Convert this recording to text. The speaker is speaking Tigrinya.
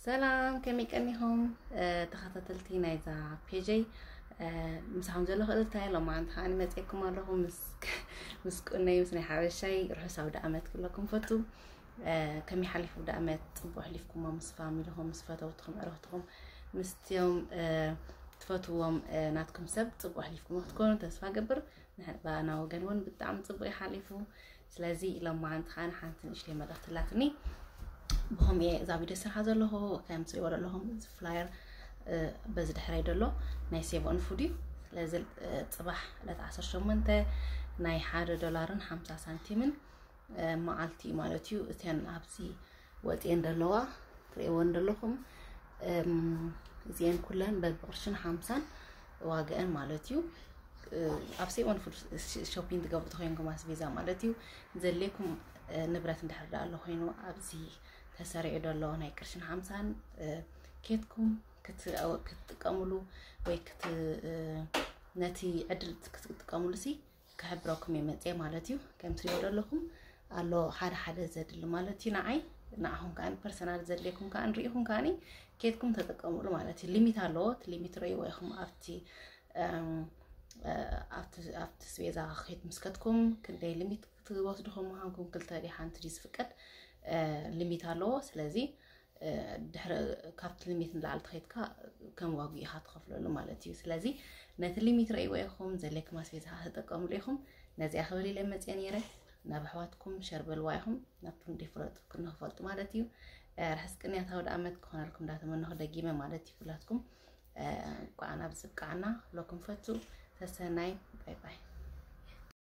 ሰላም፣ ከመይ ቀኒኹም ተኸታተልቲ ናይዛ ፔጀይ? ምሳኹም ዘሎ ክእልታይ ሎማዓንቲ ከዓኒ መፅኤኩም ኣለኹ ምስ ቁነይ ምስ ናይ ሓበሻይ። ርሑስ ኣውደ ኣመት ክብለኩም ፈቱ። ከመይ ሓሊፉ ኣውደ ኣመት? ፅቡቅ ኣሕሊፍኩሞ ምስ ፋሚልኹም ምስ ፈተውትኹም ዕረኽትኹም ምስትዮም ትፈትዎም ናትኩም ሰብ ፅቡቅ ኣሕሊፍኩሞ ክትኮኑ ተስፋ ገብር። ንሕና ወገን እውን ብጣዕሚ ፅቡቅ ይሓሊፉ። ስለዚ ሎማዓንቲ ከዓኒ ሓንቲ ንእሽተይ መልእኽቲ ኣላትኒ። ብኸምኡ እየ እዛ ቪድዮ ስርሓ ዘለኹ። ከም ትሪእዎ ዘለኹም እዚ ፍላየር በዚ ድሕረይ ዘሎ ናይ ሴቭ ኦን ፉድ እዩ። ስለዚ ፅባሕ ዕለት ዓሰርተ ሸሞንተ ናይ ሓደ ዶላርን ሓምሳ ሳንቲምን መዓልቲ እዩ ማለት እዩ። እተን ኣብዚ ወፂኤን ዘለዋ ትሪእወን ዘለኹም እዚኤን ኩለን በብቅርሽን ሓምሳን ዋገአን ማለት እዩ። ኣብ ሴቭ ኦን ፉድ ሾፒንግ ትገብሩ ተኮይንኩም ኣስቤዛ ማለት እዩ። ዘሌኩም ንብረት እንድሕር ዳ ኣሎ ኮይኑ ኣብዚ ተሰሪዑ ዘሎ ናይ ቅርሽን ሓምሳን ኬትኩም ክትጥቀምሉ ወይ ነቲ ዕድል ክትጥቀምሉ ሲ ክሕብረኩም እየ መፅየ ማለት እዩ። ከም ትሪኦ ዘለኹም ኣሎ ሓደ ሓደ ዘድሊ ማለት እዩ። ንዓይ ንዓኹም ከዓ ፐርሰናል ዘድልየኩም ከዓ ንሪኢኹም ከዓ ኬትኩም ተጠቀምሉ ማለት እዩ። ሊሚት ኣለዎ። እቲ ሊሚት ረእይዎ ኢኹም ኣብቲ ኣብቲ ስቤዛ ኬት ምስከትኩም ክንደይ ሊሚት ክትወስዱ ከም ምዃንኩም ክልተ ዲ ሓንቲ ዲ ዝፍቀድ ሊሚት ኣለዎ። ስለዚ ድሕሪ ካብቲ ሊሚት ንላዕሊ ተኸይድካ ከም ዋጉ ኢኻ ትኸፍለሉ ማለት እዩ። ስለዚ ነቲ ሊሚት ረእይዎ ኢኹም ዘሌኩም ኣስቤዛ ተጠቀምሉ ኢኹም። ነዚኣ ክብል ኢለ መፅየ ነይረ። ናብ ኣሕዋትኩም ሸር በልዋ ኢኹም ናብቶም ዘይፈለጡ ንክፈልጡ ማለት እዩ። ርሕስ ቅንያት ኣውደ ኣመት ክኾነልኩም እንዳተመነኹ ደጊመ ማለት እዩ። ኩላትኩም እንኳዕ ናብ ዝብቃዕና ክብለኩም ፈቱ። ተሰናይ ባይ ባይ።